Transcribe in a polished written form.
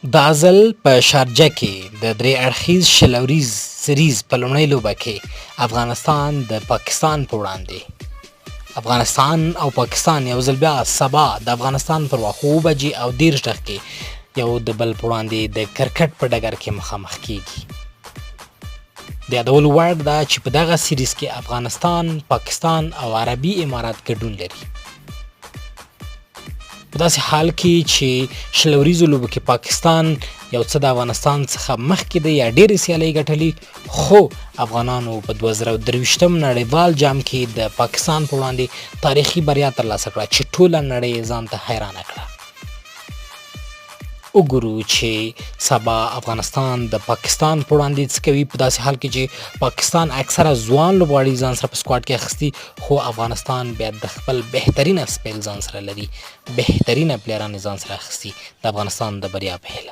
دا ځل په شارجه کې د درې اړخیز 20 اوریز سریز په لومړۍ لوبه کې افغانستان د پاکستان په وړاندې. افغانستان او پاکستان یو ځل بیا سبا د افغانستان پر وخت 7 بجې او 30 دقیقې یو د بل په وړاندې د کرکټ په ډګر کې مخامخ کیږي. د یادولو وړ ده چې په دغه سیریز کې افغانستان، پاکستان او عربي امارات ګډون لري. په داسې حال کې چې 20 اوریزو لوبو کې پاکستان یو څه د افغانستان څخه مخکې دی یا ډېرې سیالۍ ګټلي، خو افغانانو په 2023 نړیوال جام کې د پاکستان په وړاندې تاریخي بریا ترلاسه کړه چې ټوله نړۍ یې ځان ته حیرانه کړه. وګورو چې سبا افغانستان د پاکستان په وړاندې څه کوي، په داسې حال کې چې پاکستان اکثره ځوان لوبغاړي ځان سره په سکواډ کې اخیستي، خو افغانستان بیا د خپل بهترینه سپیل ځان سره لري، بهترینه پلیران ځان سره اخیستي. د افغانستان د بریا په هیله.